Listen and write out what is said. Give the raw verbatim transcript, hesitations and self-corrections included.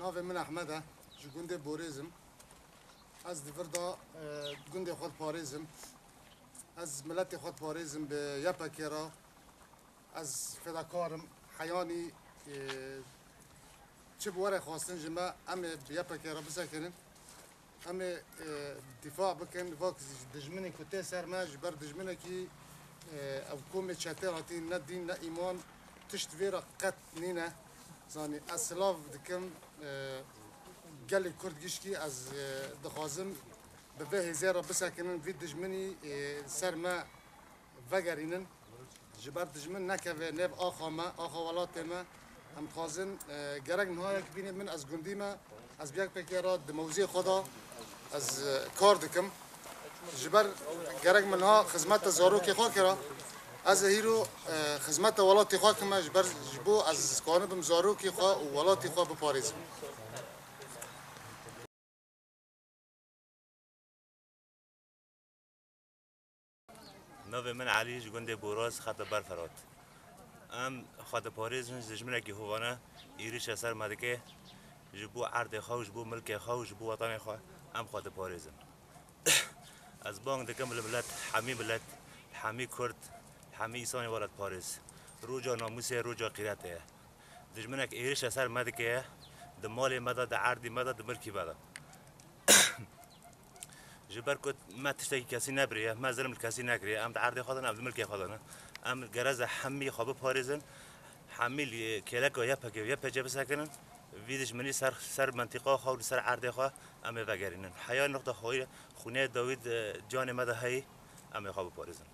Navê min Ehmed e, ji gundê Borêz im. Ez di vir de, e, gundê xwe diparêzim. Ez miletê xwe diparêzim bi Y P G re. Ez fedakar im. Heyanî, e, çi bi were xwestin ji me, em ê bi Y P G re bisekinin. Em ê, e, dîfa bikin, vak dijminê ku tê ser me, ji ber dijminekî, e, ev komê çetê hatî, ne dîn, ne îman, tişt vê re qet nîne. Zanî, ez silav dikim, e, gelê Kurd gişkî, ez, e, dixwazim bi vê hêzê re bisekinin, vî dijminî, e, ser me vegerînin. Ji ber dijmin nekeve nêv axa me, axa welatê me. Em dixwazin, e, gerek niha yek bînê min, ez gundî me, ez bi Y P G re di mewziyê xwe de ez, e, kar dikim. Ji ber gerek min niha xizmeta zarokê xwe kira. Ez ê hîro, e, xizmeta welatê xwe kime, ji ber ji bo ez kanibim zarokê xwe û welatê xwe biparêzim. Navê min Elî, ji gundê Boraz, xeta Berferat. Em xwe diparêzin, ji dijminekî hovane êrîşa ser me dike. Ji bo erdê xwe û ji bo milkê xwe û ji bo wetanê xwe em xwe diparêzin. Ez bang dikim li milet, hemî milet, hemî Kurd, hemî îsanê welatparêz. Roja namûsê, roja qîretê ye. Dijminek êrîşa ser me dike, di malê me de, di erdî me de, di milkî me de. Ji ber ku me tiştekî kesî nebiriye, me zilm li kesî nekiriye, em di erdê xwe de ne, em di milkê xwe de ne. Em gereze hemî xwe biparêzin, hemî li kêleka Y P G û Y P C bisekinin, vî dijminî ser, ser mentîqa xwe û li ser erdê xwe em ê vegerînin. Heya nuqta xwe, xwînê dawî di canê me de heyî, em ê xwe biparêzin.